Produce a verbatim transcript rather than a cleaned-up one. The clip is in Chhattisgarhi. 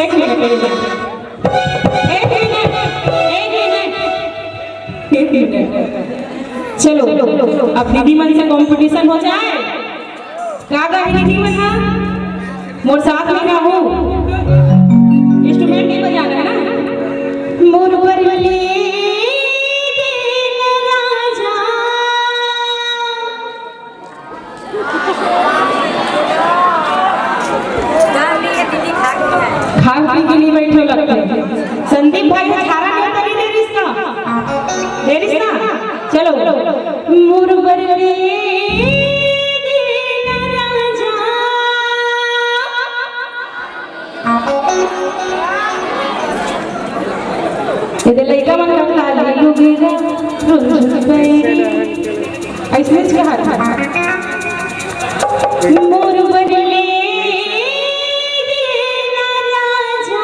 एक मिनट, एक मिनट, एक मिनट। चलो, अब दीदी मन से कंपटीशन हो जाए। का गाही दीदी मन हा? मोर साथ में गाहू। इंस्ट्रूमेंट नहीं बजाना है ना? मोर बर ले दे न राजा। खा पी के नहीं बैठे लगते। संदीप भाई, अठारह नहीं करी दे रिश्ता। दे रिश्ता। चलो। मोर बर ले दे न राजा। एदे लइका मन कतना लीलू गिरा, रुझुन पैरी। अइसने च कहा था। मोर बर ले देना राजा।